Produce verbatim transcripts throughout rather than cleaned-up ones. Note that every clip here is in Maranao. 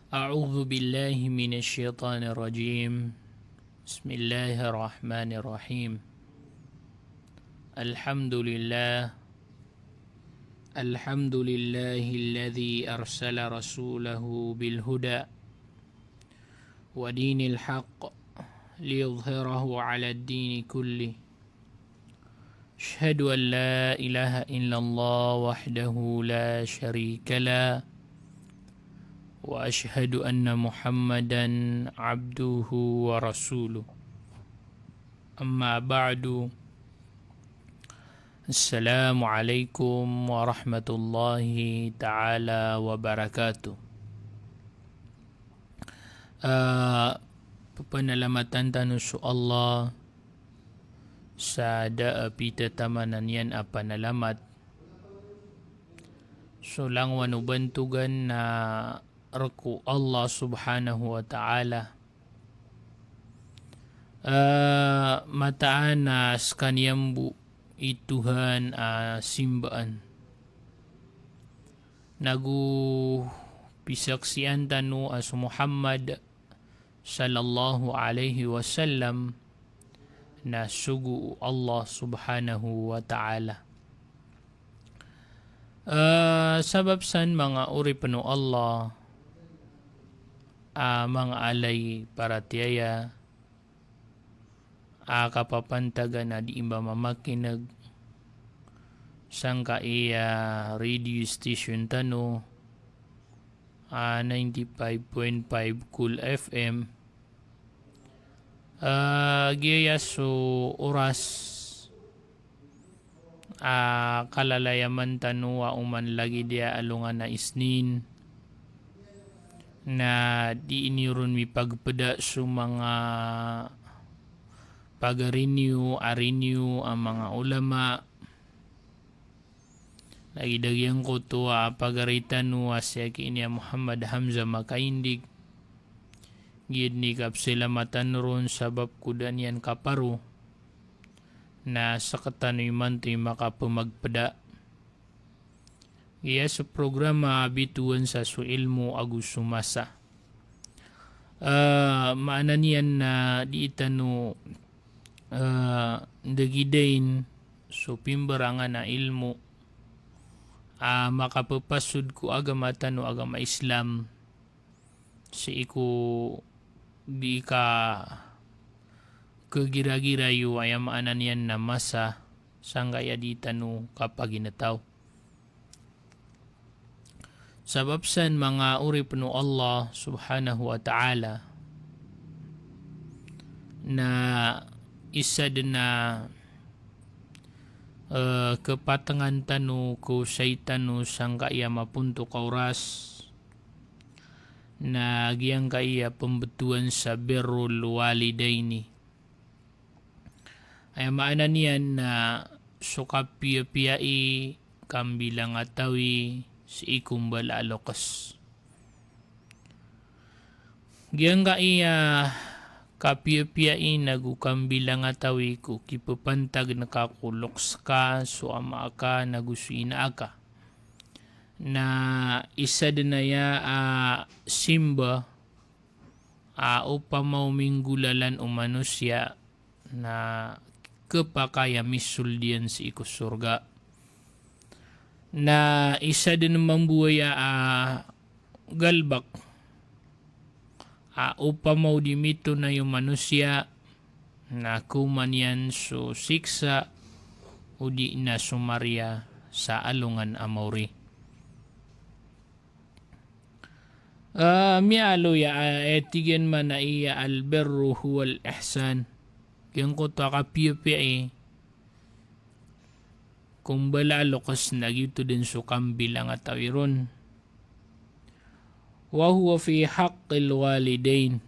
أعوذ بالله من الشيطان الرجيم. بسم الله الرحمن الرحيم. الحمد لله. الحمد لله الذي أرسل رسوله بالهدى ودين الحق ليظهره على الدين كله. أشهد أن لا إله إلا الله وحده لا شريك له، وأشهد أن محمدا عبده ورسوله. أما بعد. السلام عليكم ورحمة الله تعالى وبركاته. Ah, pepanalamatan tano so Allah sa da a pitatamanan iyan a panalamat. So langowan o bantogan na rek o Allah subhanahu wa ta'ala. Ah, mataan a sekaniyan bo i Tuhan a simbaan. Nago pisaksian tano a so Muhammad sallallahu alaihi wasallam na sogo o Allah subhanahu wa ta'ala. Ah, sabap san manga oripen o Allah, ah, manga alay paratiyaya, a kapapantagan a di imba mamakineg sangkai a radio station tano, a ninety-five point five Cool F M. A giyaya so oras a kalalayaman tano a oman lagid iyan a alongan a Isnin, na di ini ron mipagpeda so manga pagari niyo, ari niyo a manga ulama. Lagid a giyangkoto a pagari tano a si aki ini a Muhammad Hamzah Makaindig. Giya den i kapsalamatan ron sabap ko da niyan kaparo. Na sekatano imanto i makapemagpeda. Giya so programa a bitowan sa so ilmo ago so masa. Ah, maana niyan na di tano, ah, ndegidain so pimbarangan a ilmo a makapepasod ko agama tano, agama Islam. Sii ko di ka kegiragira iyo, aya maana niyan na masa, sangkai a di tano kapaginetaw. Sabap san manga oripen o Allah subhanahu wa ta'ala, na isa den a, eh, kepatengan tano, ko saitan o sangkai a mapontok a oras, na giyangkai a pembetowan sa birrul walidaini. Aya maana niyan na so kapiyapiyai, kambilangatawi sii ko mbala a lokes. Giyangkai a kapiyapiyai nago kambilangatawi ko kipepantagen ka ko lokes ka, so ama ka nago so ina ka. Na isa den aya a simba a opama o minggolalan o manosiya na kepakay a misold iyan sii ko sorga. Na isa den mambo aya a galebek a opama o di mitonay o manosiya na koman iyan so siksa o di na so mariya sa alongan a maori. Ah, miyaaloy a, eh, tig iyan man a iya al-birru huwal ihsan. Giyangkoto a kapiyapiyai ko mbala a lokes na giyoto den so kambilangatawi ron. Wa huwa fi haqqil walidain.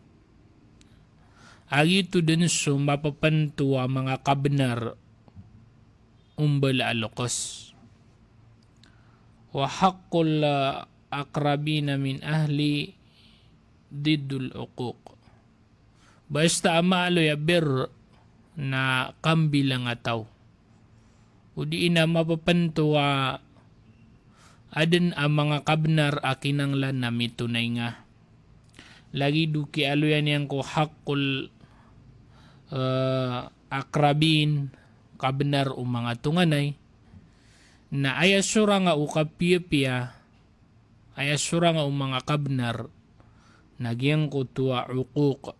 A giyoto den so mapepanto a manga kabenar o mbala a lokes. Wa haqqul aqrabina min ahli diddul uquq. Basta a maaloy a birr na kambilangataw. O di na mapepanto a aden a manga kabenar a kinanglan a mitonay nga. Lagid o kiyaaloya niyan ko haqqul, eh, aqrabin, kabnar o manga tonganay. Na aya sorang a o kapiyapiya, aya sorang a o manga kabnar, na giyangkoto a uquq.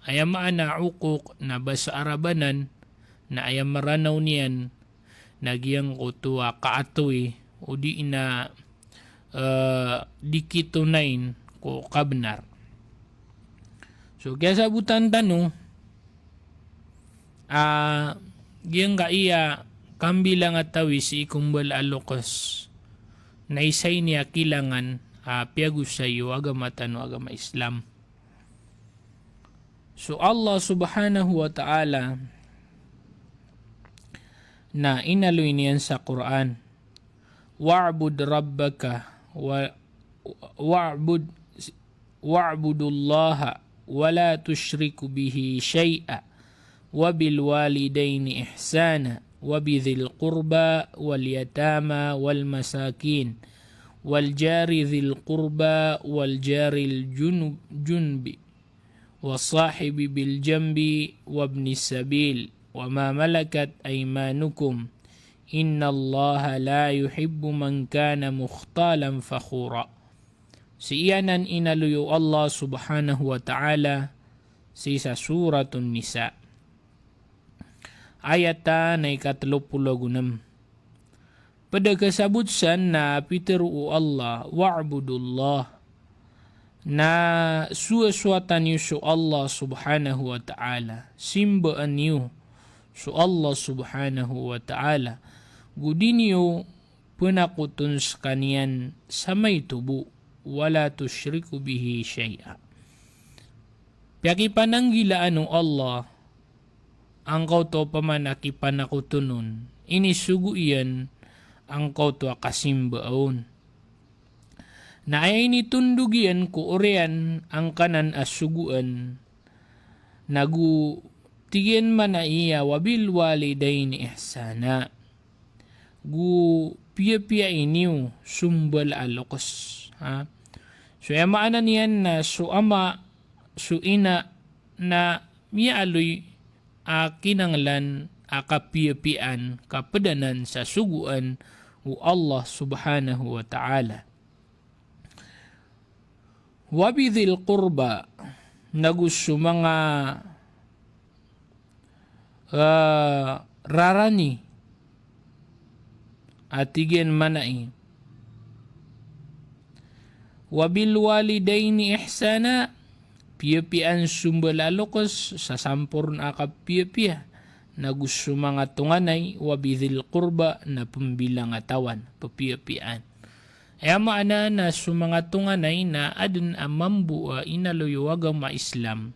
Aya maana uquq na basa Arab anan, na aya Mranaw niyan, na giyangkoto a kaatoy, odi na, eh, di kitonayn ko kabnar. So, kiyasabotan tano, ah, giyangkaya kambilangatawi sii ko mbala a loks, na isa ini a kilangan, ah, piyagosay o agama tano a agama Islam. So Allah Subhanahu wa Ta'ala na inaloy niyan sa Qur'an, "Wa'bud rabbaka wa, wa'bud, wa'budullaha wa la tushriku bihi shay'a wa bil walidayni ihsana wa bidhil qurba wal yatama wal masakin wal jari dhil qurba wal jaril junub, junbi." "Wasahibi bil jambi wabni sabil, wa ma malakat aymanukum, innallaha la yuhibbu man kana mukhtalan fakhura." Sii anan inaloy o Allah Subhanahu wa Ta'ala sii sa Suratun Nisa. Ayat a na ika telo polo ago nem. Pd a kasabot san na pitharo o Allah, "Wa'budullah." Na soasoatan iyo so Allah Subhanahu wa Ta'ala. Simbaan iyo so Allah Subhanahu wa Ta'ala. Go di niyo pnakoton skaniyan sa maito bo. "Wa la tushriku bihi shay'a." Piyakipananggilaan o Allah angkoto a pman a kipanakoton on, inisogo iyan angkoto a kasimbaa on. Na aya initondog iyan ko oriyan angkanan a sogoan, nago tig iyan man a iya, "Wa bil walidayni ihsana." Go piyapiyai niyo so mbala a loks, ha? So aya maana niyan na so ama, so ina, na miyaaloy a kinanglan a kapiyapiyaan, kapd anan sa sogoan o Allah Subhanahu wa Ta'ala. "Wa bidhil qurba," nago so manga, ah, rarani a tig iyan man a i. "Wa bil walidayni ihsana," piyapiyaan so mbala a loks sa samporna a kapiyapiya, nago so manga tonganay, "wa bidhil qurba," na pmbilangatawan, ppiyapiyaan. Aya maana na so manga tonganay na adn a mambo a inaloy o agama Islam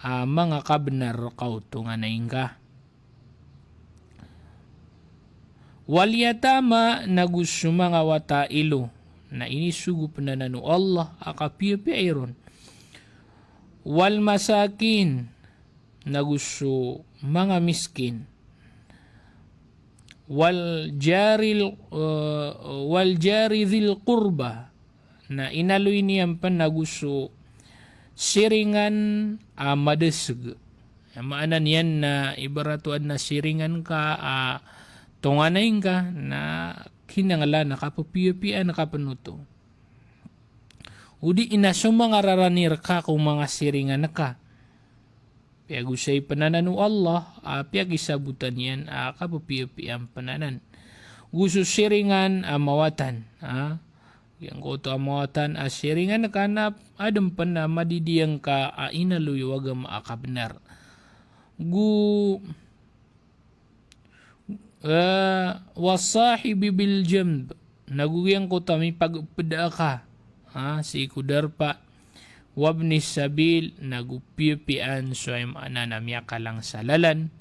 a manga kabnar rka o tonganay ngka. "Wal yatama," nago so manga wata a ilo, na inisogo pn anan o Allah a kapiyapiyai ron. "Wal masakin," nago so manga miskin. "Wal jaril, eh, wal jari dhil qurba," na inaloy niyan pn nago so siringan a madasg. Aya maana niyan na ibarat o adn a siringan ka a tonganay ngka na kinanglan a kappiyapiyaan ka pn oto. Odi na so manga rarani rka ko manga siringan ka. Piyagosay pn anan o Allah a piyakisabotan iyan a kappiyapiyaan pn anan. Go so siringan a mawatan, ha? Giyangkoto a mawatan a siringan ka na adn pn a madidiyang ka a inaloy o agama a kabnar. Go Eh, "Wasahibi bil janb," nago giyangkoto a mipagpda ka, ha, sii ko darpa. "Wabni sabil," nago piyapiyaan so aya maana na miyakalang sa lalan,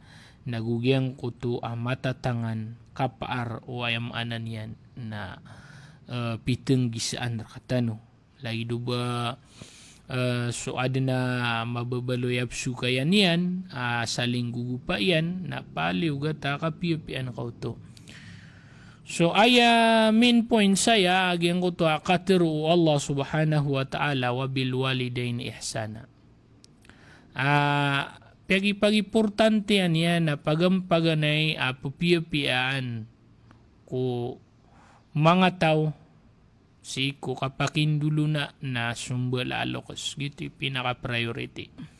nago giyangkoto a matatangan kapaar o aya maana niyan na, eh, pitnggisaan rktano. Lagid o ba, eh, so adn a mababaloy a psokayan iyan, ah, saling gogopa iyan, na paliyogat a kapiyapiyaan ka oto. So aya main point saya a giyangkoto a katharo o Allah subhanahu wa ta'ala, wa bil walidayni ihsana. A, piyagipagimportantiyan iyan a pagampaganay a pepiyapiyaan ko manga taw sii ko kapakindolona na so mbala a lokes. Giyoto i pinaka-priority.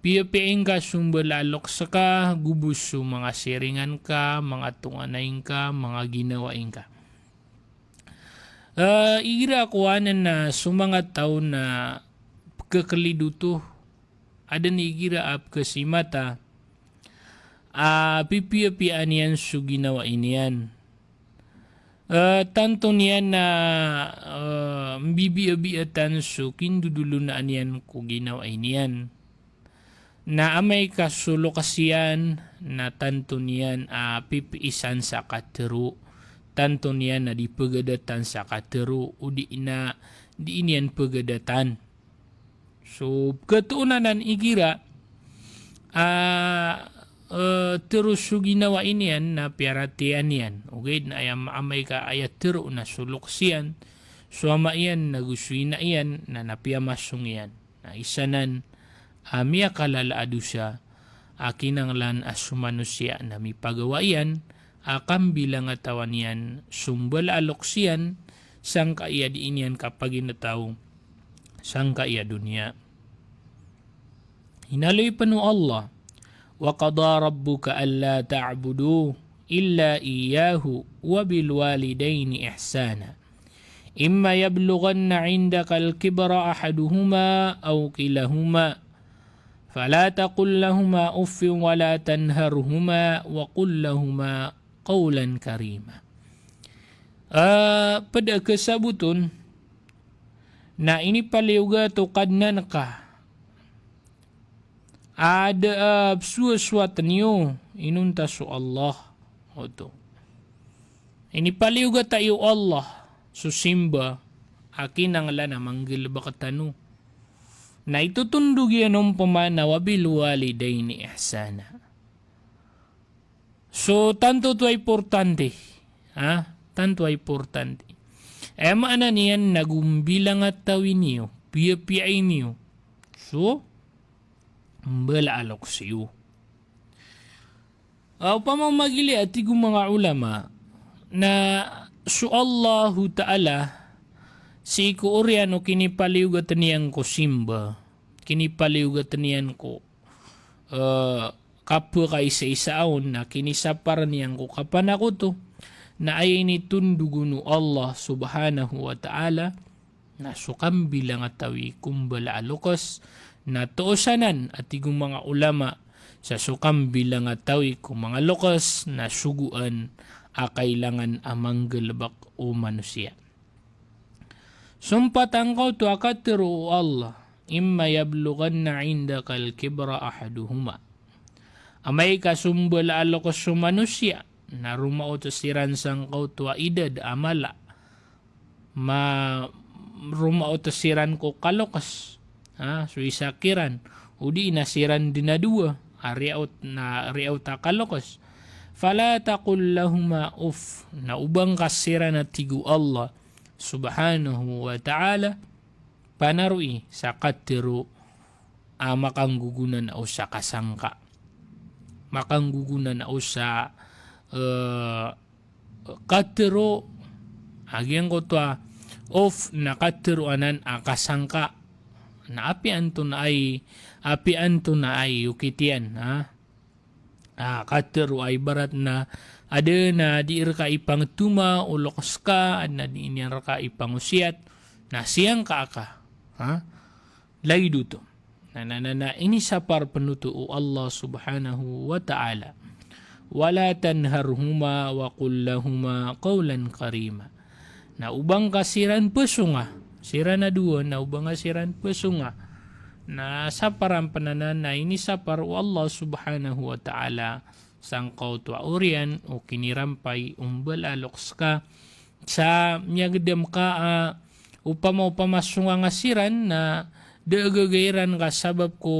Piyapiya ingka so mbala a lokes ka, gobos so manga siringan ka, manga tonganay ngka, manga ginawai ngka. Eh, igira kowan na so manga taw na pekekelidoto, aden igira a pekesimata a pipiyapiyaan iyan so ginawai niyan. Eh, tanto niyan na, eh, mbibiyabiyatan so kindodolonaan iyan ko ginawai niyan. Na amay ka so lokes iyan, na tanto niyan a pipiisan sa katharo, tanto niyan na di pegadatan sa katharo, o di na di niyan pegadatan. So, ketoon anan igira a, eh, tharo so ginawai niyan na piyaratiyayaan iyan. Ogaid na aya ma-, amay ka aya tharo na so lokes iyan, so ama iyan, nago so ina iyan, na, na piyamasong iyan. Na isa nan a miyakalala a dosa a kinanglan a so manosiya na mipagawa iyan a kambilangatawan iyan so mbala a lokes iyan sangkaya di niyan kapaginetaw sangkaya doniya. Inaloy pen o Allah, "Wa qada rabbuka alla ta'budu illa iyyahu wa bil walidayni ihsana. Imma yablughanna 'indakal kibara ahaduhuma aw kilahuma, fala taqul lahuma uffin wa la tanharhuma wa qul lahuma qawlan karima." Eh, ped a kesaboton na inipaliyogat o Kadnan ka a da a pesowasowaten iyo inonta so Allah. Oto. Inipaliyogat iyo o Allah so simba a kinanglan a manggalebek tano. Na itotondog iyan opama na wa bil walidayni ihsana. So, tanto oto a importante. Ha? Tanto a importante. Aya maana niyan na gombilangatawi niyo, piyapiyai niyo so mbala a lokes iyo. Ah, opama o magilaya, tig o manga ulama, na so Allahu Ta'ala, sii ko oriyan o kinipaliyogaten iyan ko simba, kinipaliyogaten iyan ko eh, kapekaisaisa on na kinisapar iyan ko kapanakoto, na aya initondog on o Allah subhanahu wa ta'ala na so kambilangatawi ko mbala a lokes, na toos anan a tig o manga ulama, sa so kambilangatawi ko manga lokes na sogoan a kailangan a manggalebek o manosiya. Sompat angka oto a katharo o Allah, "Imma yablughanna 'indakal kibara ahaduhuma." Amay ka so mbala a lokes so manosiya na romaot siran sangka oto a idad a mala, ma-, romaot siran ko kalokes, ha, so isa kiran, o di na siran den a dowa a riyaot, na riyaot a kalokes. "Fala taqul lahuma uff." Na o ba ngka siran, a tig o Allah subhanahu wa ta'ala, panaroi sa katharo a makanggogonan o sa kasangka. Makanggogonan o sa, eh, katharo a giyangkoto a uff na katharo anan a kasangka. Na apiya antonaa i, apiya antonaa i okit iyan, ha? Ah, katharo a ibarat na aden a di reka ipangtoma o lokes ka, aden a di niyan reka ipangosiyat, na siyangka aka. Ha? Lagid oto. Na, na, na, na, inisapar pen oto o Allah subhanahu wa ta'ala. "Wala tanharhuma wa qul lahuma qawlan karima." Na o ba ngka siran pesonga, siran a dowa, na o ba ngka siran pesonga. Na sapar anan pen anan a inisapar o Allah subhanahu wa ta'ala sangka oto a oriyan o kinirampay o mbala a lokes ka, sa miyagedam ka a, ah, opama, opama songa ngka siran na da a gagayi ran ka sabap ko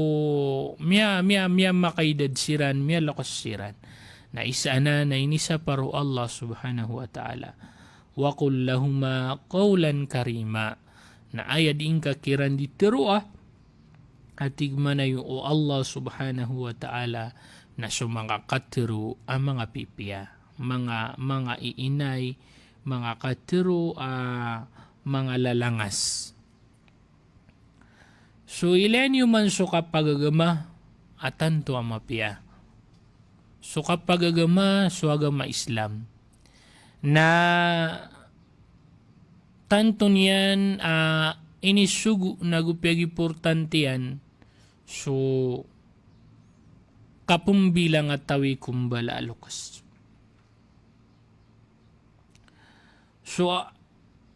miya, miya, miyamakaidad siran, miyalokes siran. Na isa anan a inisapar o Allah subhanahu wa ta'ala, "Wa qul lahuma qawlan karima." Na aya dii ngka kiran di teroa, a tig mambo o Allah subhanahu wa ta'ala, na so manga katero a manga pipiya, manga, manga iinay, manga katero a manga lalangas. So ilaya niyo man so kapagagama a tanto a mapiya. So kapagagama so agama Islam. Na tanto niyan a inisogo nago piyagimportantiyan so kapembilang a tawi ko mbala a lokes. So,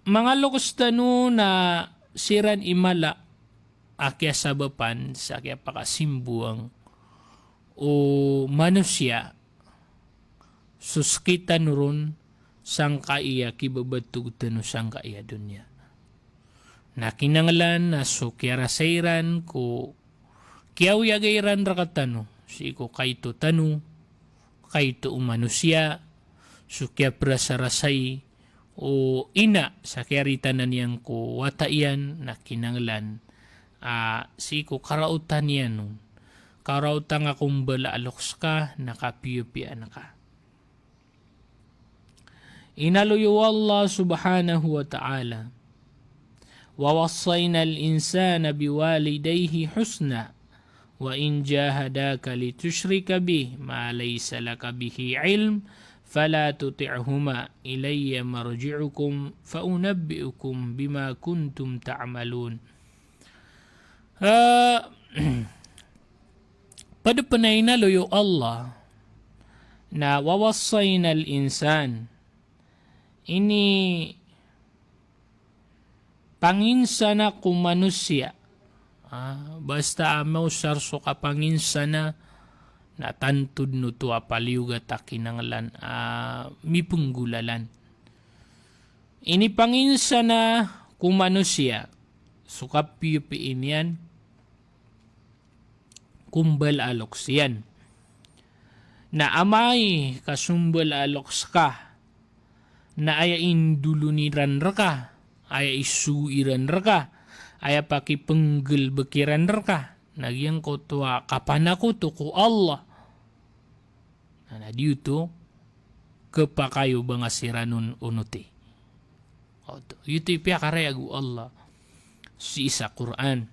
manga lokes tano na siran i mala a kiyasabapan sa kiyapakasimboang o manosiya, so sekitano ron sangkai a kibabatog tano sangkai a doniya. Na kinanglan na so kiyarasay iran ko kiyaoyagay iran rekatano, sii ko kaito tano, kaito o manosiya, so kiyaperasarasay o ina sa kiyaritanan iyan ko wata iyan, na kinanglan a sii ko karaotan iyan on. Karaotan ka ko mbala a lokes ka, na kapiyapiyaan ka. Inaloy o Allah subhanahu wa ta'ala, "Wa wassaynal insana biwalidayhi husna, wa in jahadaka litushrika bi ma laysa laka bihi ilm, fala tuti'huma, ilayya marji'ukum fa unabbi'ukum bima kuntum ta'malun." Ah, ped pen a inaloy o Allah na wa wassaynal insan. Inipanginsana ko manosiya. Ah, basta a maosar so kapanginsana na tanto den oto a paliyogat a kinanglan a mipenggolalan. Inipanginsana ko manosiya so kapiyapiyaan iyan ko mbala a lokes iyan. Na amay ka so mbala a lokes ka na aya indolon iran reka, aya isogo iran reka, aya pakipenggelebek iran reka, na giyangkoto a kapanakoto ko Allah. Na, na di oto kepakay o ba nga siran on onoti. Oto, giyoto i piyakarayag o Allah sii sa Qur'an.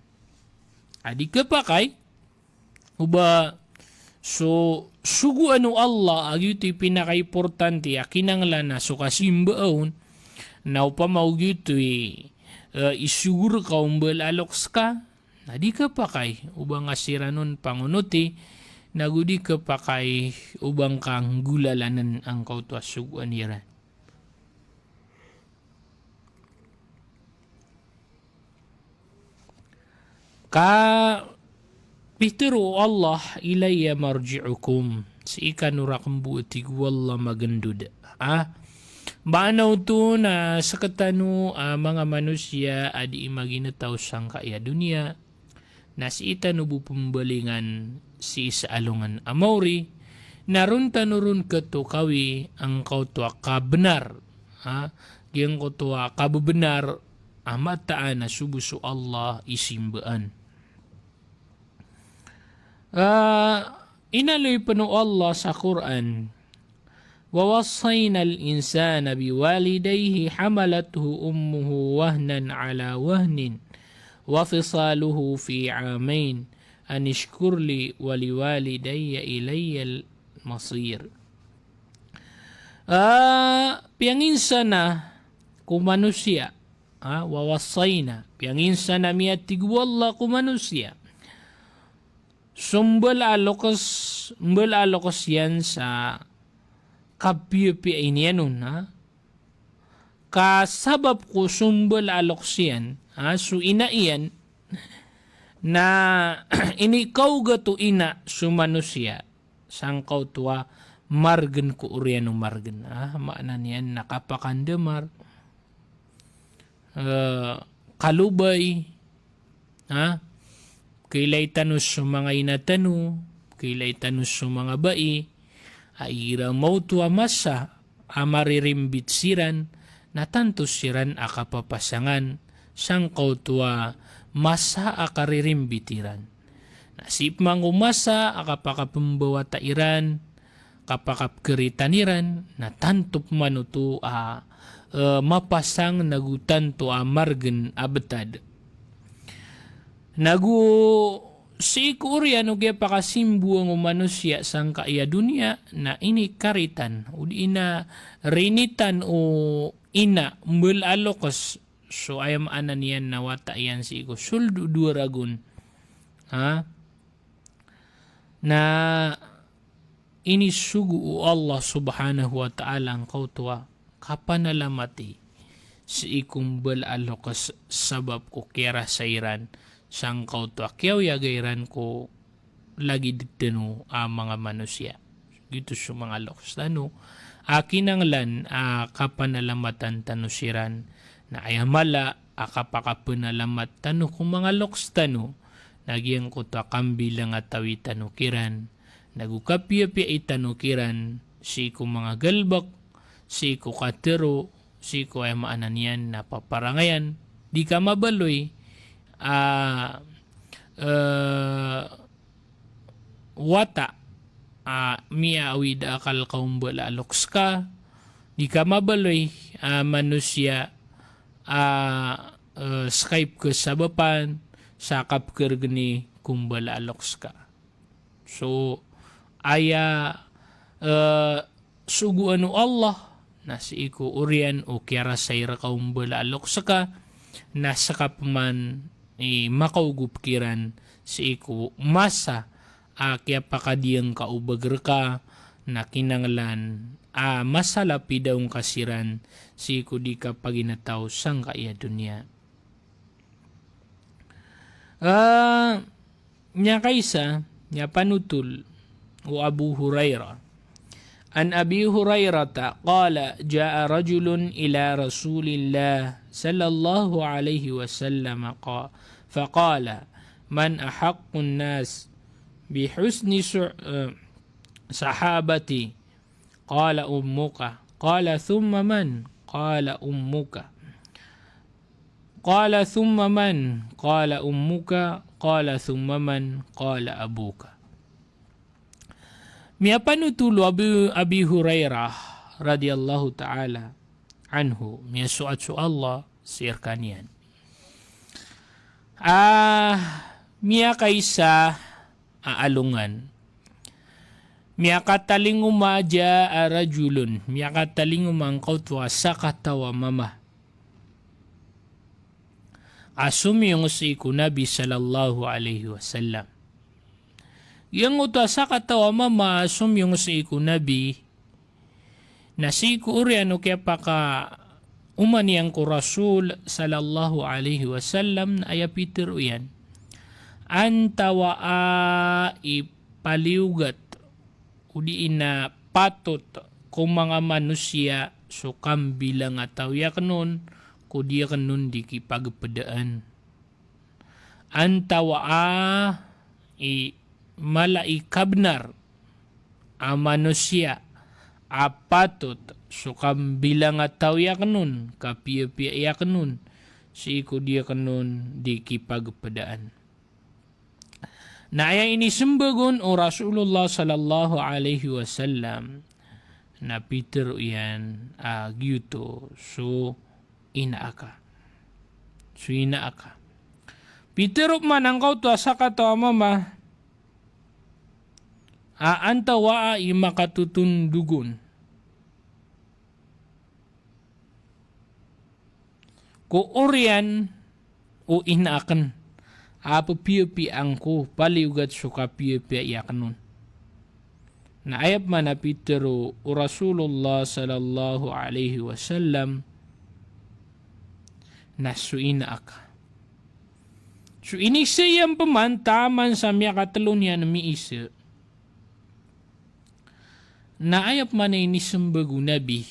A di kepakay o ba so sogoan o Allah a giyoto i pinakaimportante a kinanglan a so kasimbaa on, na opama o giyoto i, eh, isogo reka o mbala a lokes ka, na di kepakay o ba nga siran on pangonoti, nago di kepakay o ba ngka nggolalanen angkoto a sogoan iran. Ka pitero o Allah, "Ilayya marji'ukum." Sii kano raken bo, a tig o Allah, magendod. Ah, maana oto na sekatano a manga manosiya a dii maginetaw sangkai a doniya, na sii tano bo pembalingan sii sa alongan a maori, na ron tano ron ketokawi angkoto a kabenar, ha, giyangkoto a kabebenar a mataan a so bo so Allah i simbaan. Ah, inaloy pen o Allah sa Qur'an, "Wa wassaynal insana biwalidayhi hamalathu ummuhu wahnan ala wahnin wa fisaluhu fi amayn anishkur li wa liwalidayka ilayyal masir." Ah, piyanginsana ko manosiya, ah, wa wassayna, piyanginsana mi, a tig o Allah, ko manosiya so mbala a lokes, mbala a lokes iyan sa kapiyapiya iyan on, ha? Ka sabap ko so mbala a lokes iyan, ha, so ina iyan, na inikaogat o ina so manosiya sangkoto a margen ko oriyan o margen, ha? Maana niyan na kapakandamar, eh, kalobay, ha? Kailay tano so manga ina tano, kailay tano so manga bai, igira maoto a masa a maririmbit siran, na tanto siran a kapapasangan sangkoto a masa a karirimbit iran. Na sii pman ko masa a kapakapembawata iran, kapakapkeritan iran, na tanto pman oto a, eh, mapasang nago tanto a margen a betad. Nago sii ko oriyan o kiyapakasimboang o manosiya sangkai a doniya, na inikaritan, odi na rinitan o ina mbala a lokes, so aya maana niyan na wata iyan sii ko sold o dowa ragon. Ha? Na inisogo o Allah Subhanahu wa Ta'ala angkoto a kapanalamati sii ko mbala a lokes sabap ko kiyarasay iran sangkoto a kiyaoyaga iran ko lagid tano a manga manosiya. Giyoto so manga lokes tano a kinanglan a kapanalamatan tano siran, na aya mala a kapakapenalamat tano ko manga lokes tano, na giyangkoto a kambilangatawi tano kiran, nago kapiyapiyai tano kiran sii ko manga galebek, sii ko katero, sii ko aya maana niyan na paparangayan, di ka mabaloy a, eh, wata a miyaawid a akal ka o mbala a lokes ka, di ka mabaloy a manosiya a, eh, seka i pekesabapan sa kapkeregen i ko mbala a lokes ka. So aya, eh, sogoan o Allah na sii ko oriyan o kiyarasay reka o mbala a lokes ka, na seka pman i makaogop kiran sii ko masa a kiyapakadiyangka o bager ka, na kinanglan a masalapidaw ngka siran sii ko di kapaginetaw sangkai a doniya. Ah, miyakaisa, miyapanotol o Abu Hurairah. An Abi Hurairata qala, jaa rajulun ila Rasulillah sallallahu alaihi wasallam qa-, faqala, man ahaqqun nas bi husni su-, eh, sahabati? Qala ummuka. Qala thumma man? Qala ummuka. Qala thumma man? Qala ummuka. Qala thumma man? Qala abuka. Miyapanotol o Abi, Abi Hurairah radhiyallahu ta'ala anhu, miyasoat so Allah sii rekaniyan. Ah, miyakaisa a alongan. Miyakatalingoma, jaa rajulun, miyakatalingoma angkoto a sakataw a mama a somiyong sii ko Nabi sallallahu alaihi wasallam. Giyangkoto a sakataw a mama a somiyong sii ko Nabi, na sii ko oriyan o kiyapakaoma niyan ko Rasul sallallahu alaihi wasallam, na aya pitharo iyan, antawaa i paliyogat odi na patot ko manga manosiya so kambilangatawi aken on ko di aken on di kipagpedaan. Antawaa i mala i kabenar a manosiya a patot so kambilangatawi aken on, kapiyapiyai aken on, sii ko di aken on di kipagpedaan. Na aya inisembag on o Rasulullah sallallahu alaihi wasallam, na pitharo iyan a giyoto so ina aka. So ina aka. Pitharo man angkoto a sakataw a mama a antawaa i makatotondog on ko oriyan o ina aken a pepiyapiyaan ko paliyogat so kapiyapiyai aken on. Na aya pman a pitharo o Rasulullah sallallahu alaihi wasallam na so ina aka. So inisa iyan pman taman sa miyakatelo niyan miisa. Na aya pman a inisembag o Nabi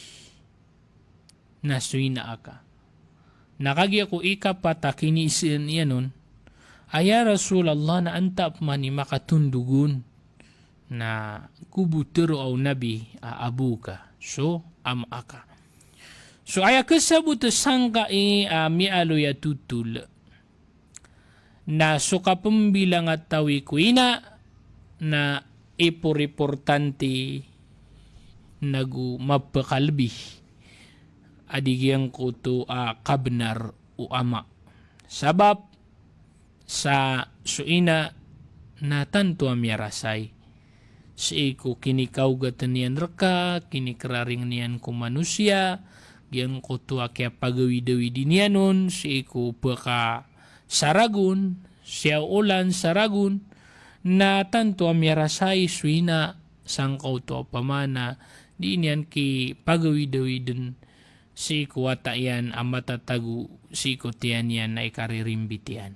na so ina aka. Na kagiya ko ikapat a kiniisaan iyan on a, ya Rasulullah, na antaa pman i makatondog on? Na go bo tharoa o Nabi a abuka, so ama aka. So aya kasabot sangkai a miyaaloy a totol na so kapembilang a tawi ko ina na ipor-, importante nago mapekalbi a di giyangkoto a kabenar o ama. Sabap sa so ina na tanto a miyarasay sii ko kinikaogaten iyan reka, kinikeraring iyan ko manosiya, giyangkoto a kiyapagawid-awid iyan on sii ko pekasaragon, siyaolan saragon, na tanto a miyarasay so ina sangkoto a pamana di niyan kipagawid-awiden sii ko wata iyan a matatago sii ko tiyan iyan a ikaririmbit iyan.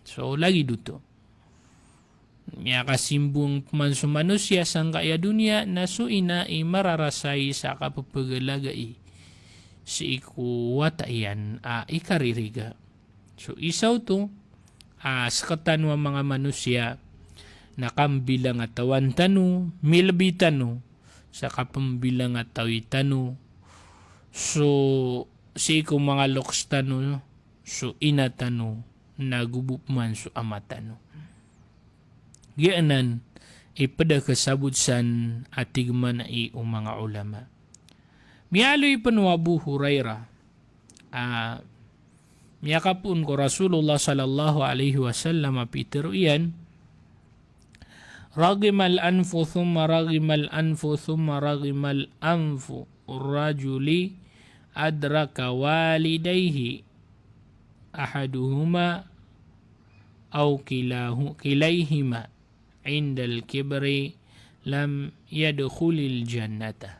So lagid oto, miyakasimbong man so manosiya sangkai a doniya na so ina i mararasay sa kapepegalagai sii ko wata iyan a ikaririga. So isa oto a sekatano a manga manosiya na kambilang a tawan tano, milebi tano sa kapembilang a tawi tano, so sii ko manga lokes tano, so ina tano, nago bo peman so ama tano. Giyanan i ped a kasabot san a tig man i o manga olama. Miyaaloy pen o Abu Hurairah a miyakapoon ko Rasulullah sallallahu alaihi wasallam a pitero iyan, "Raghimal anfu thumma raghimal anfu thumma raghimal anfu rajuli adraka walidaihi ahaduhuma aw kilahu-, kilaihima indal kibri lam yadkhulil jannata."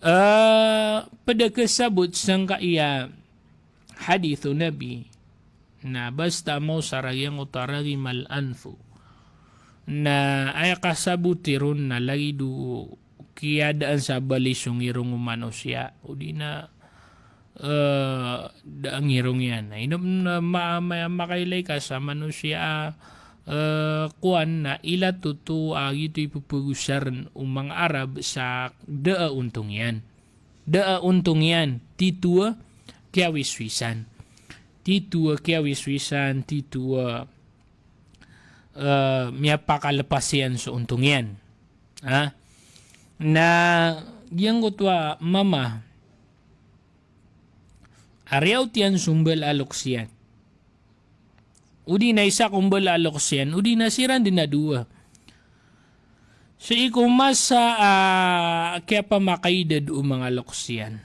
Eh, ped a kasabot sangkai a hadith o Nabi na basta maosar a giyangkoto a raghimal anfu. Na aya kasaboti ron na lagid o kiyadaan sa bali so ngirong o manosiya, odi na, eh, da a ngirong iyan. Na ino na ma-, ma-, makailay ka sa manosiya a, eh, kowan na ilat oto a giyoto i pepegosaren o manga Arab sa da a ontong iyan. Da a ontong iyan, tito a kiyawiswisan. Tito a kiyawiswisan, tito a, eh, miyapakalepas iyan so ontong iyan. Ha? Na giyangkoto a mama a riyaot iyan so mbala a lokes iyan, odi na isa ko mbala a lokes iyan, odi na siran den a dowa. Sii ko masa a kiyapamakaidad o manga lokes iyan,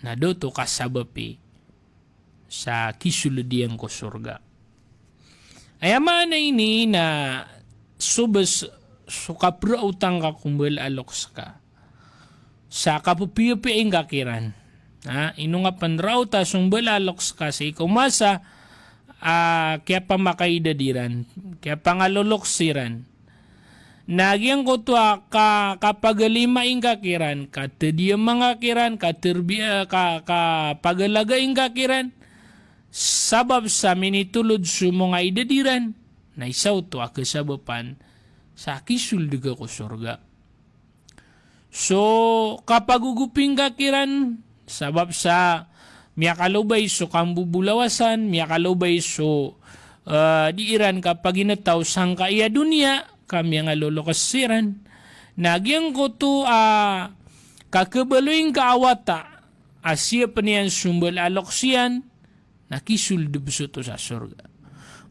na da oto kasabapi sa kisold iyan ko sorga. Aya maana ini na sobes so kapraotan ka ko mbala a lokes ka sa kapepiyapiya ingka kiran. Ha, ino nga pen raota so mbala a lokes ka sii ko masa a kiyapamakaidad iran, kiyapangalolokes iran. Na giyangkoto a ka-, kapagalima ingka kiran, katediyama ngka kiran, katerbiya, ka-, kapagalaga ingka kiran, sabap sa minitolod so manga idad iran, na isa oto a kasabapan sa kisold ka ko sorga. So kapagogoping ka kiran, sabap sa miyakalobay so kambobolawasan, miyakalobay so, eh, di iran kapaginetaw sangkai a doniya, ka miyangalolokes iran. Na giyangkoto a kakebaloy ingka a wata a siyapen iyan so mbala a lokes iyan, na kisold bo soto sa sorga.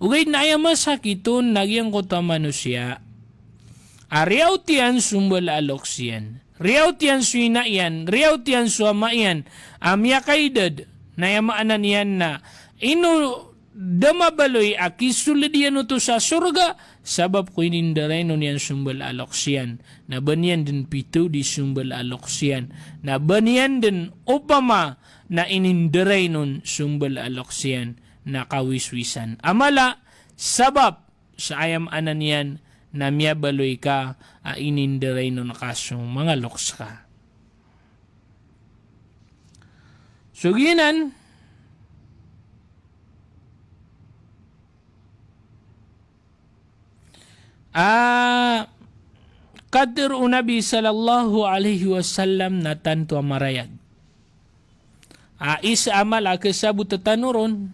Ogaid na aya masakit on na giyangkoto a manosiya a riyaot iyan so mbala a lokes iyan, riyaot iyan so ina iyan, riyaot iyan so ama iyan a miyakaidad, na aya maana niyan na ino da mabaloy a kisold iyan oto sa sorga, sabap ko inindarainon iyan so mbala a lokes iyan, na ba niyan den pitaodi so mbala a lokes iyan, na ba niyan den opama na inindarainon so mbala a lokes iyan na kawiswisan a mala, sabap sa aya maana niyan na miyabaloy ka a inindarainon ka so manga lokes ka. So giyanan, a, Katharo o Nabi sallallahu alaihi wasallam na tanto a marayag a isa a mala a kasabota tano ron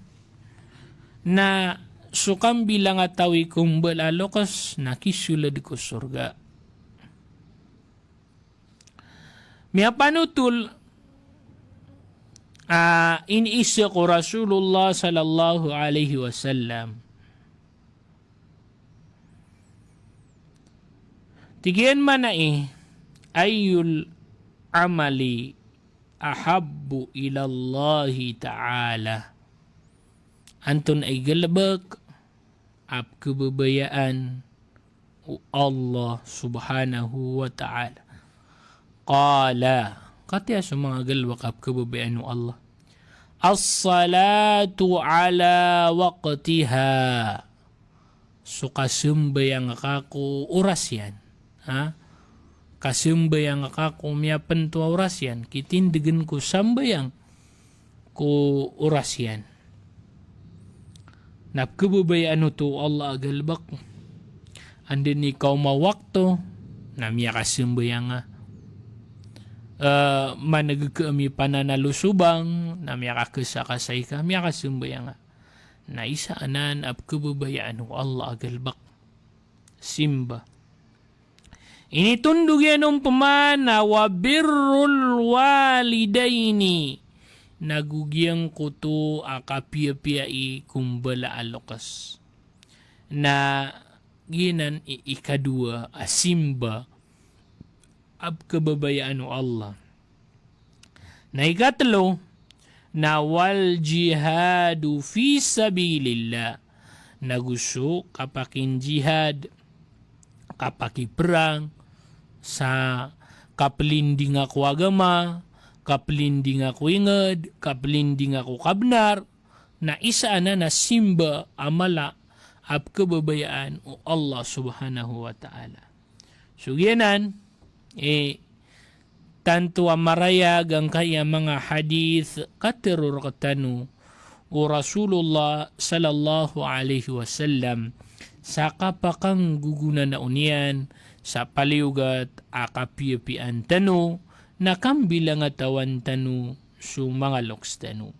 na so kambilangatawi ko mbala a loks na kisold ko sorga. Miyapanotol a iniiza ko Rasulullah sallallahu alaihi wasallam. Tig iyan mambo i, "Ayyul amali ahabbu ilallahi ta'ala?" Antonaa i galbk a pkhababayaan o Allah subhanahu wa ta'ala? Qala, katii so manga galbk a pkhababayaan o Allah, "As-salatu ala waqtiha." So kasambayang ka ko oras iyan. Ha? Kasambayang ka ko miyapnto a oras iyan. Kitindgn ko sambayang ko oras iyan. Na pkhababayaan oto o Allah a galbk. Anda i kaoma wakto, na miyakasambayang ka. Eh, man'g ka a mipananalo so bang, na miyakakasakasay ka, miyakasambayang ka. Na isa anan a pkhababayaan o Allah a galbk. Simba. Initondog iyan on pman a wa birrul walidaini. Nago giyangkoto a kapiyapiyai ko mbala a loks. Na giyanan i ikadowa a simba a pkhababayaan o Allah. Na ikatlo, na wal jihadu fi sabilillah. Nago so kapakinjihad, kapakiprang, sa kaplindinga ko agama, kaplindinga ko ingd, kaplindinga ko kabnar, na isa anan a simba a mala a pkhababayaan o Allah subhanahu wa ta'ala. So giyanan, eh, tanto a marayag angkaya manga hadith katharo rktano o Rasulullah sallallahu alaihi wasallam sa kapakanggogonanao niyan sa paliyogat a kapiyapiyaan tano na kambilangatawan tano so manga loks tano.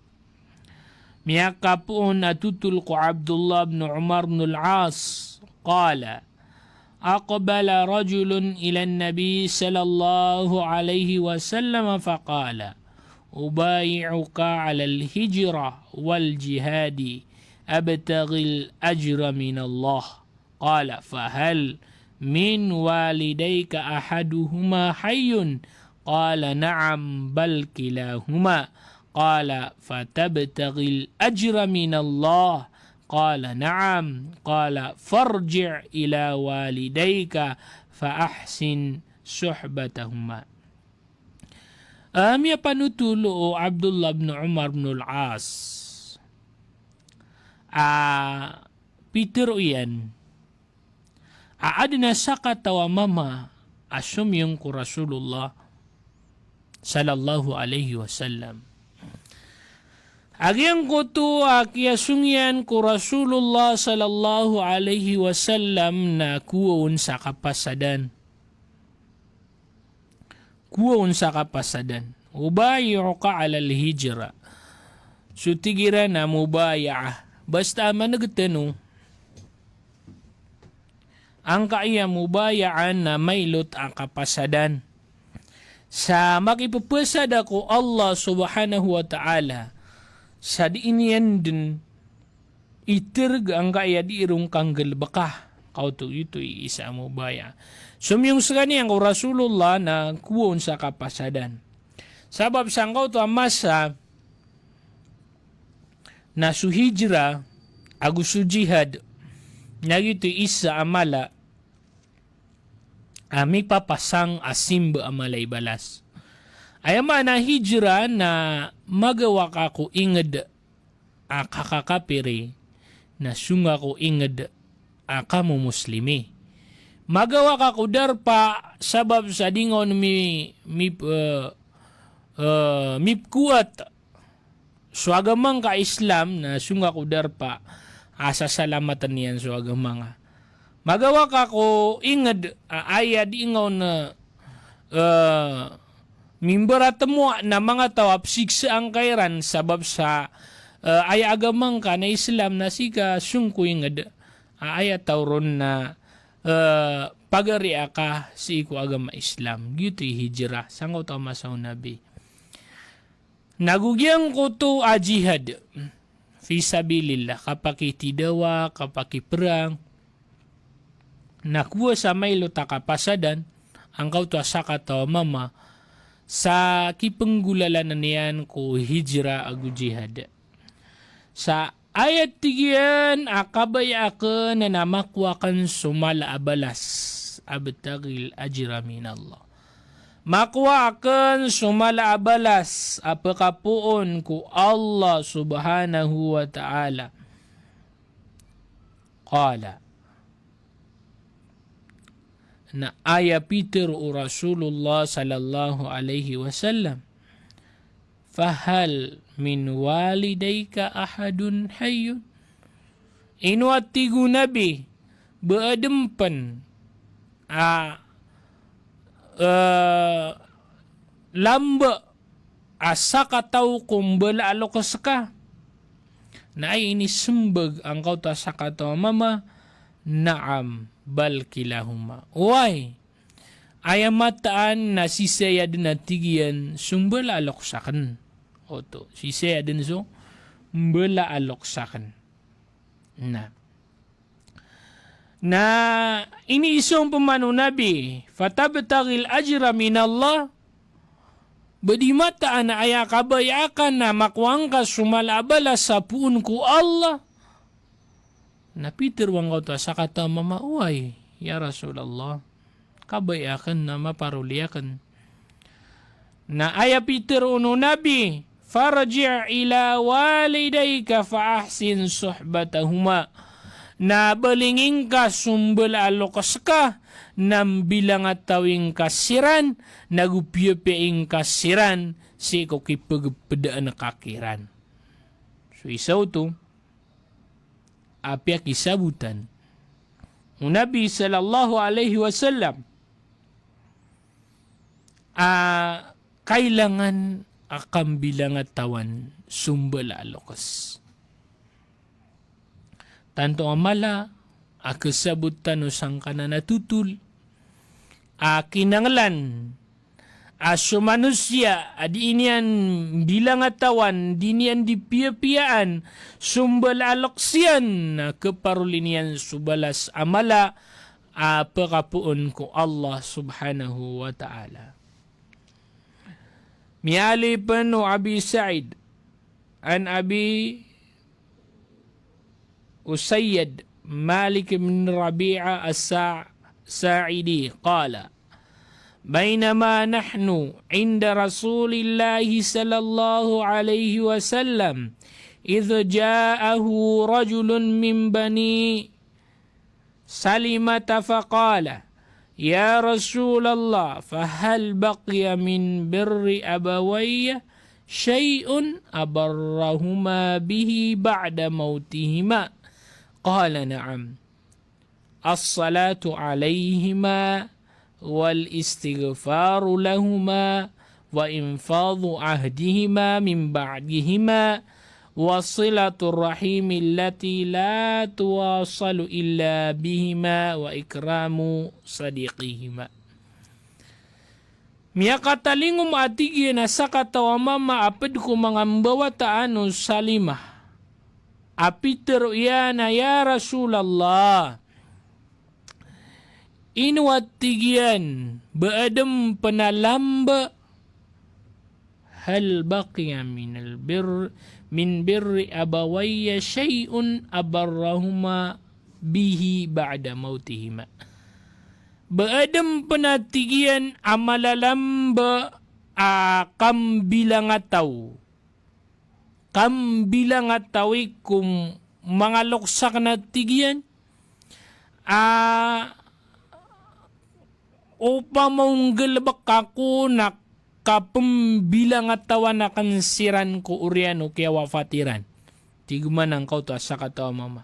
Miyakapoon a totol ko Abdullah bin Umar bin Al-As, qala, aqbala rajulun ila an-nabi sallallahu alaihi wasallam faqala, ubayi'uka ala al-hijrah wal jihadi abtaghil ajra min Allah. Qala, fahal min walidayka ahaduhuma hayyun? Qala, na'am, bal kilahuma. Qala, fatabtaghil ajra min Allah? Qala, na'am. Qala, farji' ila walidayka fa ahsin suhbatahuma. Ah, miyapanotol o Abdullah bin Umar bin Al-As. Ah, pitharo iyan a adn a sakataw a mama a somiyong ko Rasulullah sallallahu alaihi wasallam. A giyangkoto a kiyasong iyan ko Rasulullah sallallahu alaihi wasallam na kowa on sa kapasadan. Kowa on sa kapasadan. Ubayi'uka alal hijrah. So tig iran a mubaya'ah. Basta a man'g tano angkaya mubaya'ah na mailot a kapasadan. Sa makipphasad ako ko Allah subhanahu wa ta'ala sa dii niyan dn iterg angkaya dii ron kanggalbka. Kaoto, giyoto i isa a mubaya'ah. Somiyong skaniyan ko Rasulullah na kowa on sa kapasadan. Sabap sangkoto a masa na so hijrah ago so jihad na giyoto i isa a mala a mipapasang a simba a mala i balas. Aya maana a hijrah na magawa ka ko ingd a kakakapiri na songa ko ingd a kamomoslimi. Magawa ka ko darpa sabap sa di nga on mi, mi, eh, eh, mipkowat so agama ngka a Islam na songa ko darpa a sasalamatn iyan so agama nga. Magawa ka ko inged a aya di ngaw na, eh, mimberatemo na manga taw a pesiksaan ka iran sabap sa, eh, aya agama ngka na Islam na sii ka song ko inged a aya taw ron na, eh, pagari aka sii ko agama Islam. Giyoto i hijrah sangkoto a masa o Nabi. Na go giyangkoto a jihad fi sabilillah, kapakitidawa, kapakiperang, na kowa sa mailot a kapasadan angkoto a sakataw a mama sa kipenggolalan iyan ko hijrah ago jihad. Sa aya tig iyan a kabaya aken na makowa aken so mala a balas, abtaghil ajra minallah. Makowa aken so mala a balas a pekapoon ko Allah subhanahu wa ta'ala. Qala. Na aya pitero o Rasulullah sallallahu alaihi wasallam, "Fahal min walidayka ahadun hayyun?" Ino a tig o Nabi, ba aden pen a, eh, lamba a sakataw ko mbala a lokes ka? Na aya inisembag angkoto a sakataw a mama, "Na'am, bal kilahuma." Oway, aya mataan na sii saya den a tig iyan so mbala a lokes aken. Oto, sii saya den so mbala a lokes aken. Na, na iniiza on peman o Nabi, "Fatabtaghil ajra minallah?" Ba di mataan a aya kabaya aken na makowa ngka so mala a balas a poon ko Allah? Na pitero angkoto a sakataw a mama, "Oway, ya Rasulullah, kabaya aken na maparoli aken." Na aya pitero on o Nabi, "Farji' ila walidayka fa ahsin suhbatahuma." Na balingi ngka so mbala a lokes ka, na mbilangatawi ngka siran, na go piyapiyai ngka siran sii ko kipegepedaan ka kiran. So isa oto a piyakisabotan o Nabi sallallahu alaihi wasallam a kailangan a kambilangatawan so mbala a lokes. Tanto a mala a kesabot tano sangkanan a totol a kinanglan a so manosiya a di niyan mbilangatawan, di niyan di piyapiyaan so mbala a lokes iyan, na keparoli niyan so balas a mala a pekapoon ko Allah subhanahu wa ta'ala. Miyaaloy pen o Abi Sa'id, an Abi Usayyad Malik bin Rabi'a as-Sa-, Sa'idi, qala, "Baynama nahnu inda Rasulillahi sallallahu alaihi wasallam, idh ja'ahu rajulun min Bani Salimata faqala, 'Ya Rasulallah, fahal baqiya min birri abawayya shay'un abarrahuma bihi ba'da mawtihima?' Qala, 'Na'am. As-salatu 'alayhima wal istighfaru lahuma wa infadhu 'ahdihima min ba'dihima wa silatur rahimi allati la tuwasalu illa bihima wa ikramu sadiqihima.'" Miyakatalingoma a tig iyan a sakataw a mama a ped ko manga mbawataan o Salimah a pitero iyan a, "Ya Rasulallah, ino a tig iyan ba aden pen a lamba, hal baqiya minal birr-, min birri abawayya shay'un abarrahuma bihi ba'da mawtihima?" Ba aden pen a tig iyan a malalamba a kambilangataw, kambilangatawi ko manga lokes aken a tig iyan a opama o nggalebek ako na kapembilangatawan aken siran ko oriyan o kiyawafat iran. Tig man angkoto a sakataw a mama.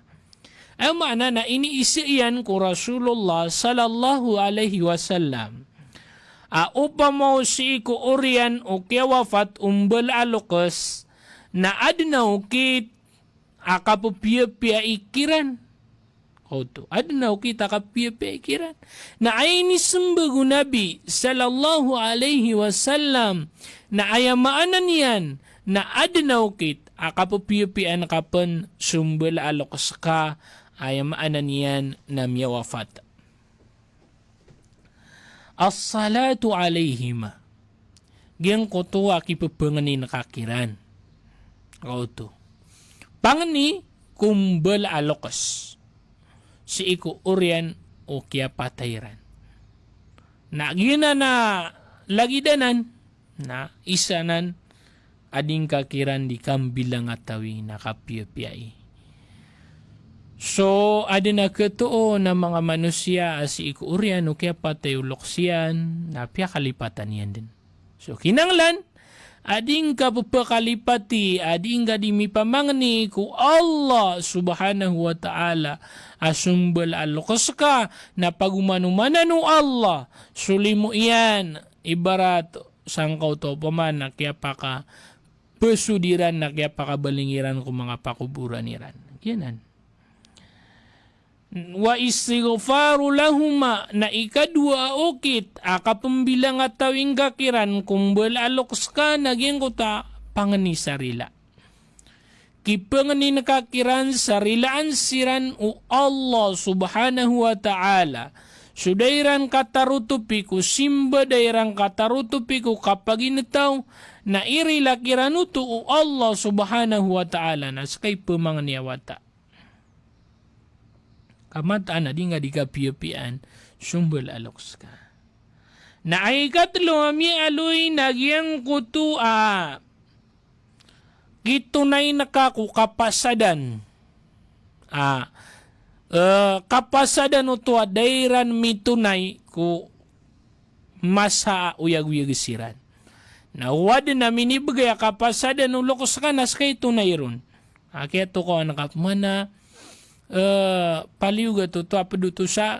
Aya maana na iniiza iyan ko Rasulullah sallallahu alaihi wasallam a opama o sii ko oriyan o kiyawafat o mbala a lokes na aden a okit a kapepiyapiyai kiran. Kaoto, aden a okit a kapepiyapiyai kiran. Na aya inisembag o Nabi sallallahu alaihi wasallam na aya maana niyan na aden a okit a kapepiyapiyaan ka pen so mbala a lokes ka, aya maana niyan na miyawafat. As-salatu alaihima. Giyangkoto a kipepangnin ka kiran. Kaoto. Pangni ko mbala a lokes sii ko oriyan o kiyapatay iran. Na giyanan a lagid anan, na isa nan a di ngka kiran di kambilangatawi na kapiyapiyai. So, aden a ketoon a manga manosiya a sii ko oriyan o kiyapatay o lokes iyan, na piyakalipatan iyan den. So, kinanglan a di ngka pepakalipati, a di ngka di mipamangni ko Allah subhanahu wa ta'ala a so mbala a lokes ka, na pagomanomanan o Allah so limo iyan, ibarat sangkoto opama na kiyapakapesod iran, na kiyapakabaling iran ko manga pakoboran iran. Giyanan. Wa istighfaru lahuma, na ikadowa a okit a kapembilangatawi ngka kiran ko mbala a lokes ka na giyangkoto a pangni sa rila. Kipangnin ka kiran sa rilaan siran o Allah subhanahu wa ta'ala. So da iran katarotopi ko simba, da iran katarotopi ko kapaginetaw, na irila kiran oto o Allah subhanahu wa ta'ala, na seka i pemangni a wata. Ka mataan a di ngka di kapiyapiyaan so mbala a lokes ka. Na aya ikatelo a miyaaloy na giyangkoto a kitonayn ka ko kapasadan. A, eh, kapasadan oto a da iran mitonay ko masa a oyagoyag siran. Na o aden a minibegay a kapasadan o lokes ka na seka i tonay ron. A kiyatokawan ka pman a, eh, paliyogat oto a ped oto sa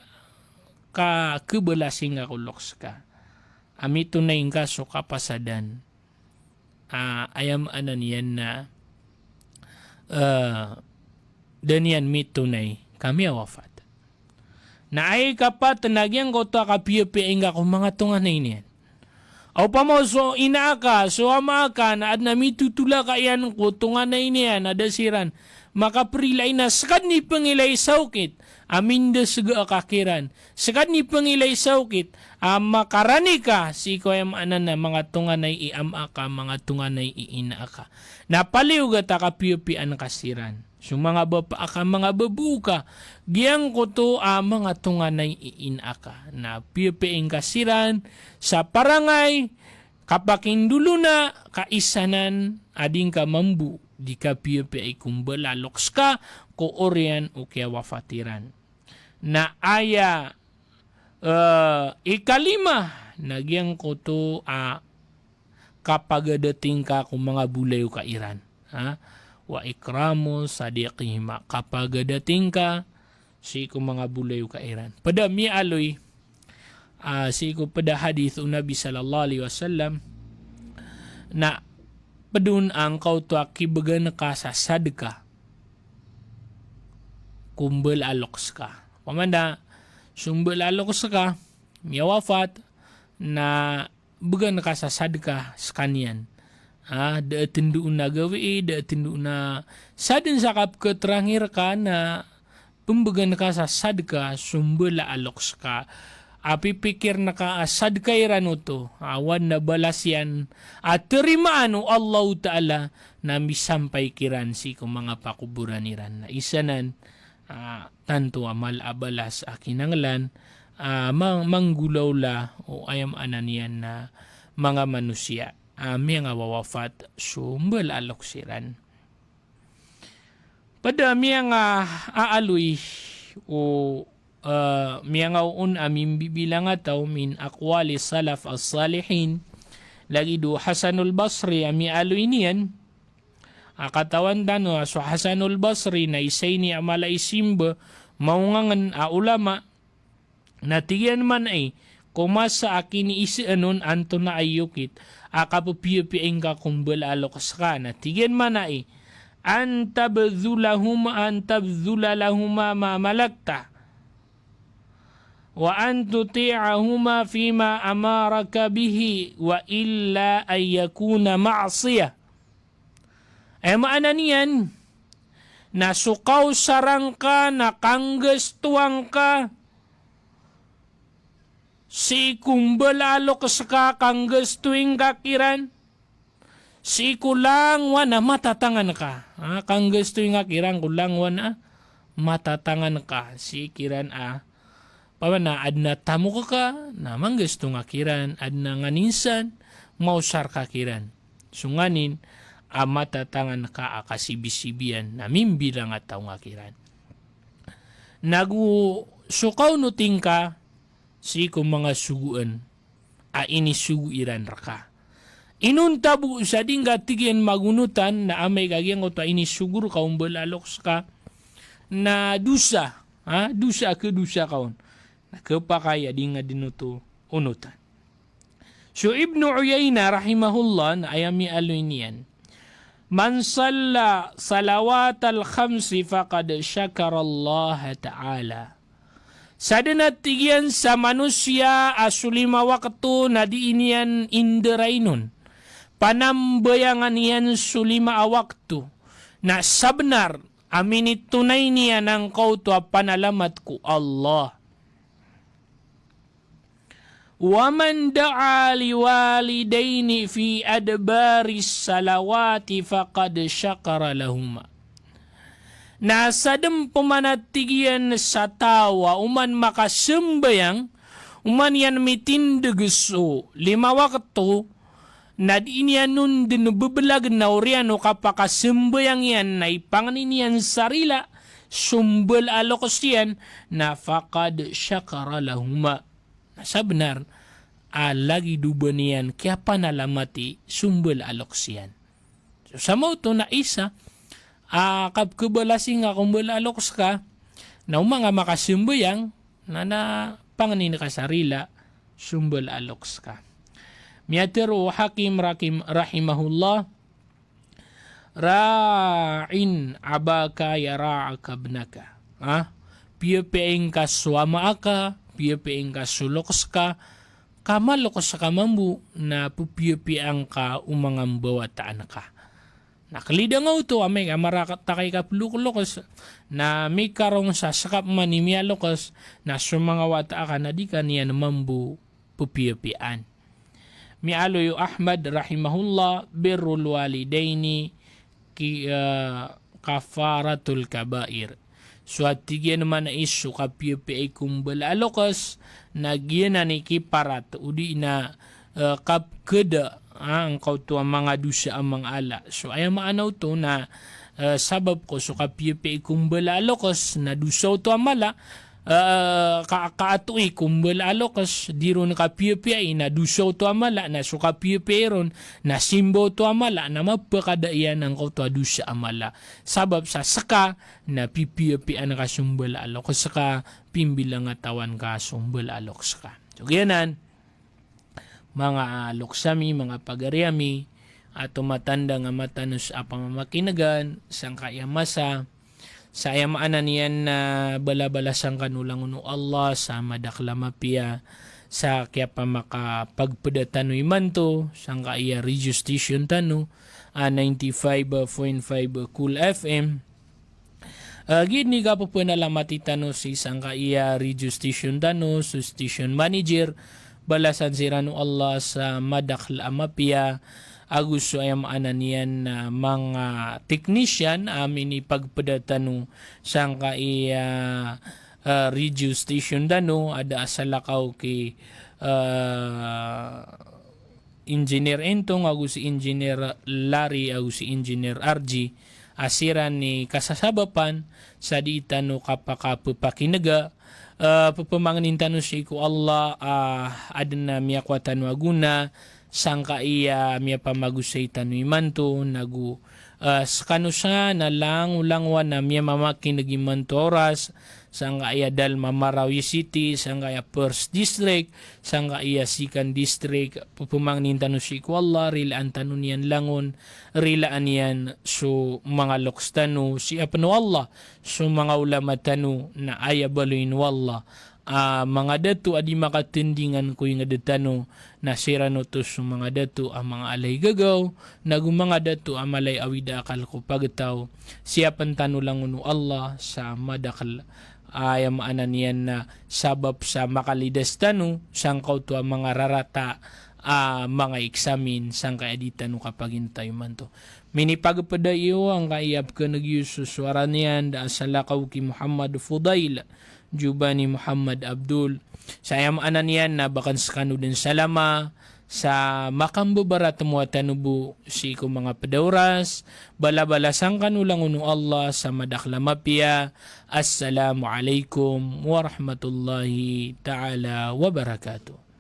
kakebelasi ngka ko lokes ka. A mitonay ngka so kapasadan. A, aya maana niyan na, eh, da niyan mitonay ka miyawafat. Na aya ikapat na giyangkoto a kapiyapiyai ngka ko manga tonganay niyan. A opama o so ina aka, so ama aka, na aden a mitotolaka iyan ko tonganay niyan a da siran makaperilai, na seka den i pengilay sa okit a mindesega ka kiran. Seka den i pengilay sa okit a makarani ka sii ko aya maana na manga tonganay i ama aka, manga tonganay i ina aka. Na paliyogat a kapiyapiyaan ka siran. So manga bapa aka, manga babo ka, giyangkoto a manga tonganay i ina aka. Na piyapiyai ngka siran sa parangay, kapakindolona, ka isa nan a di ngka mambo di kapiyapiyai ko mbala a lokes ka ko oriyan o kiyawafat iran. Na aya, eh, ikalima na giyangkoto a kapagadating ka ko manga bolayoka iran. Ha? Wa ikramu sadiqihima. Kapagadating ka sii ko manga bolayoka iran. Ped a miyaaloy, ah, sii ko ped a hadith o Nabi sallallahu alaihi wasallam, na ped on angkoto a kibegan ka sa sadka ko mbala a lokes ka. Opama na so mbala a lokes ka miyawafat, na began ka sa sadka sekaniyan. Ah, da a tendo on a gawii, da a tendo on a, sa den sa kapeketrangi reka na pembegan ka sa sadka so mbala a lokes ka. A pipikir naka a sadka iran oto, a wan na balas iyan a terimaan o Allahu Ta'ala, na misampay kiran sii ko manga pakoboran iran. Na isa nan, ah, tanto a mala a balas a kinanglan, ah, mang-, manggolawla o aya maana niyan na manga manosiya a miyangawawafat so mbala a lokes iran. Ped a miyangaaloy o, ah, miyangaoon a mimbibilangataw min aqwali salaf as-salihin, lagid o Hasanul Basri a miyaaloy niyan, a katawan tano a so Hasanul Basri na isa ini a mala i simba, mawngangen a ulama, na tig iyan man ai, ko masa a kiniisaan on antonaa i okit a kapepiyapiya ingka ko mbala a lokes ka, na tig iyan man ai, an tabdhula lahuma, an tabdhula lahuma ma malakta, wa an tuti'ahuma fima amaraka bihi, wa illa an yakuna ma'siyah. Aya maana niyan na so kaosar angka na kanggastoan ka sii ko mbala a lokes ka, kanggastoin ka kiran sii ko langowan a matatangan ka. Ha, kanggastoin ka kiran ko langowan a matatangan ka sii kiran a Paman na aden a tamok ka, na manggasto nga kiran, aden a nganin san, maosar ka kiran. So nganin a matatangan ka a kasibisibiyan, na mimbilang a taw nga kiran. Nago so kaonot ingka sii ko manga sogoan a inisogo iran reka. Inonta bo sa di ngka tig iyan magonotan na amay ka giyangkoto a inisogo reka o mbala a lokes ka na dosa, ha? Dosa a kedosa ka on. Na kepakay a di ngka den oto onotan. So Ibnu Uyaynah rahimahullah na aya miyaaloy niyan, "Man salla salawatal khamsi faqad syakarallaha ta'ala." Sa den a tig iyan sa manosiya a so lima wakto na dii niyan inderainon, panambayangan iyan so lima a wakto, na sabenar a minitonay niyan angkoto a panalamat ko Allah. "Wa man da'a liwalidayhi fi adbaris salawati faqad syakara lahuma." Na sa den peman a tig iyan sa taw a oman makasambayang, oman iyan mitindeg so lima wakto, na dii niyan on den bebelagen a oriyan o kapakasambayang iyan na ipangni niyan sa rila so mbala a lokes iyan, na faqad syakara lahuma. Na sabenar a lagid o ba niyan kiyapanalamati so mbala a lokes iyan. So samaoto na isa a kapekebalasin ka ko mbala a lokes ka, na oman ka makasambayang, na, na pangnin ka sa rila so mbala a lokes ka. Miyatharo o Hakim Rakim rahimahullah, "Ra'in abaka yara'aka ibnaka." Ha? Piyapiya ingka so ama aka, piyapiya ingka so lokes ka, ka malokes ka mambo na pepiyapiya angka o manga mbawataan ka. Na kelidang oto amay ka marakat a kay kapelokes, na mikarong sa sekap man i miyalokes, na so manga wata aka na di ka niyan mambo pepiyapiyaan. Miyaaloy o Ahmad rahimahullah, "Birrul walidayni ki-, eh, kafaratul kabair." So a tig iyan man a iso kapiyapiya i ko mbala a lokes, na giyanan i kiparat, odi na, eh, kapekeda, ah, angkoto a manga dosa a manga ala. So aya maana oto na, eh, sabap ko so kapiyapiya i ko mbala a lokes, na dosa oto a mala, eh, ka, kaatoy ko mbala a lokes, di ron kapiyapiya i na dosa oto a mala, na so kapiyapiya i ron, na simba oto a mala, na mapakada iyan angkoto a dosa a mala. Sabap sa seka, na pipiyapiyaan ka so mbala a lokes ka, pimbilangatawan ka so mbala a lokes ka. So giyanan, manga lokes ami, manga pagari ami, a tomatandang a matanos a pamamakinegan sangkaya masa, sa aya maana niyan na balabalasan kano langon o Allah sa madakel a mapiya, sa kiyapamakapagpeda tano imanto sangkaya radio station tano, a ninety-five point five Cool F M. Ah, giya ini kapepenalamati tano si sangkaya radio station tano, so station manager, balasan siran o Allah sa madakel a mapiya, ago so aya maana niyan na manga technician a minipagpeda tano sangkaya, ah, radio station tano, a da a salakaw ki, ah, Engineer Entong ago si Engineer Larry ago si Engineer R G, a siran i kasasabapan sa dii tano kapakapepakinega, eh, pepemangnin tano sii ko Allah, ah, aden a miyakowa tano a gona sangkaya miyapamagosay tano imanto, nago, Ah, skano san a langolangowan a miyamamakineg imanto a oras, sangkaya Dalma Marawi City, sangkaya First District, sangkaya Second District, pphmangnin tano sii ko Allah, rilaan tano niyan langon, rilaan iyan so manga loks tano, sii pn o Allah, so manga ulama tano, na aya baloyin o Allah, a manga dato a di makatindingan ko ingd tano, na siran oto so manga dato a manga ala i gagaw, nago manga dato a mala i awid a akal ko pagtaw. Siyapn tano langon o Allah sa madakl, aya maana niyan na sabap sa makalidas tano sangkoto a manga rarata a manga eksamin sangkaya di tano kapagintaw imanto. Minipagpda iyo angkaya pkhan'g iyo so sowara niyan da a salakaw ki Muhammad Fudail, Jubani Muhammad Abdul. Sa aya maana niyan na ba akn skano dn salama sa makambabaratemowa tano bo sii ko manga pd a oras, balabalasan kano langon o Allah sa madakl a mapiya. Assalamu alaikum warahmatullahi ta'ala wabarakatuh.